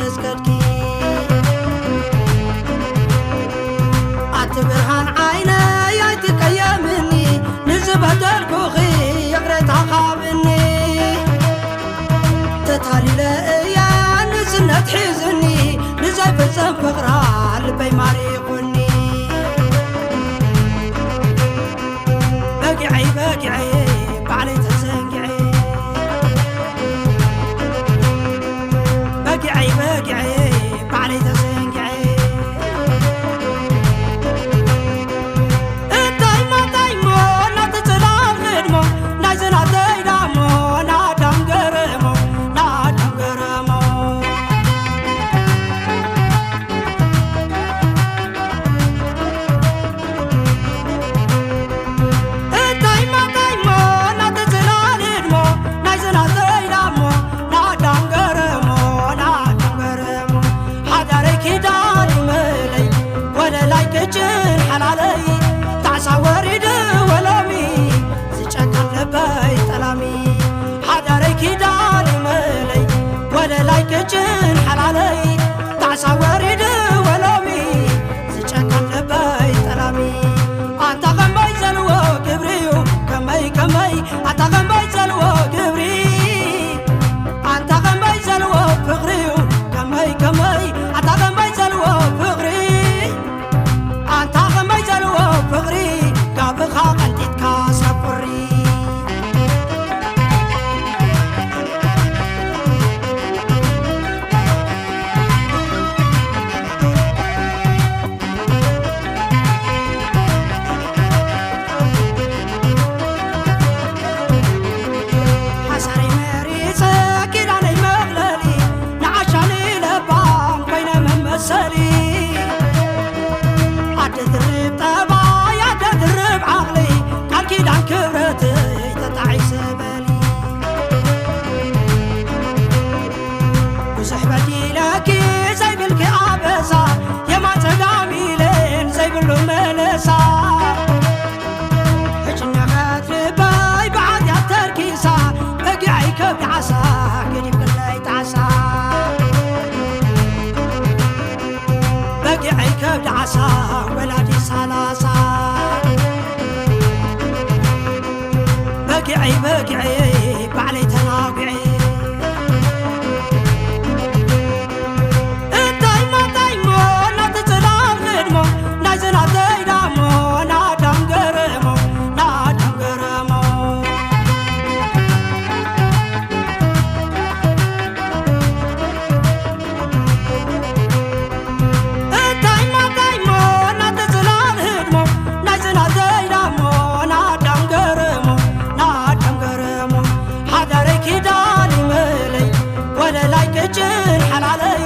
እስከድኪ ኣቲ ብርሃን ዓይነይ ኣይትቀየምኒ፣ ንዝበደልኩኺ ይቕሬታ ሃብኒ። ተታሊለ እየ ንዝነት ሒዝኒ፣ ንዘይፍጽም ፍቕራ ልበይ ማሪቑኒ። በጊዐይ በጊዐይ ባዕለይ ተዘንጊዐ። በጊዐይ በጊዐይ ባዕለይ ተዘንጊዐ። እንታይ ማታይ ሞ ናቲ ጽላል ህድሞ፣ ናይ ዝናተይ ዳሞ፣ ናዳም ገረሞ፣ ናዳም ገረሞ። እንታይ ማታይ ሞ ናቲ ጽላል ህድሞ፣ ናይ ዝናተይ ዳሞ፣ ናዳም ገረሞ፣ ናዳም ገረሞ። ሓዳረይ ኪዳን ይመለይ፣ ወለላይ ቅጭን ሓላለይ፣ ጣዕሳ ወሪድ ወሎሚ፣ ዝጨካን ልበይ ጠላሚ። ሓዳረይ ኪዳን ይመለይ፣ ወለላይ ቅጭን ሓላለይ፣ ጣዕሳ ወሪድ ወሎሚ፣ ዝጨካን ልበይ ጠላሚ። ኣንታ ከመይ ዘልዎ ግብሪ'ዩ፣ ከመይ ከመይ፣ ኣንታ ከመይ ዘልዎ ግብሪ፣ ኣንታ ከመይ ዘልዎ ፍቕሪ'ዩ፣ ከመይ ከመይ፣ ኣንታ ከመይ ዘልዎ ፍቕሪ፣ ኣንታ ከመይ ዘልዎ ፍቕሪ፣ ጋብኻ ቀንጢጥካ ሰብ ቁሪ። ሓሳረይ መሪጸ ኪዳነይ መቕለሊ፣ ንዓሻኒ ለባም ኮይነ መመሰሊ። ኣደ ድርብ ጠባይ፣ ኣደ ድርብ ዓቕሊ፣ ቃል ኪዳን ክብረተይ ተጣዒሰ በሊ። ብዙሕ በዲለኪ ዘይብልኪ ኣበሳ፣ የማን ጸጋም ኢለን ዘይብሉ መለሳ። ሕጂ ነኸት ልበይ ብዓትያት ተርኪሳ፣ በጊዐይ ከብዲ ዓሳ ገዲፍክለይ ጣዕሳ። በጊዐይ ከብዲ ዓሳ ወላዲ ሰላሳ። በጊዐይ በጊዐይ ባዕለይ ተናጒዐ። እንታይ ማታይ ሞ ናቲ ጽላል ህድሞ፣ ናይ ዝናተይ ዳሞ፣ ናዳም ገረሞ፣ ናዳም ገረሞ። እንታይ ማታይ ሞ ናቲ ጽላል ህድሞ፣ ናይ ዝናተይ ዳሞ፣ ናዳም ገረሞ፣ ናዳም ገረሞ። ሓዳረይ ኪዳን ይመለይ፣ ወለላይ ቅጭን ሓላለይ፣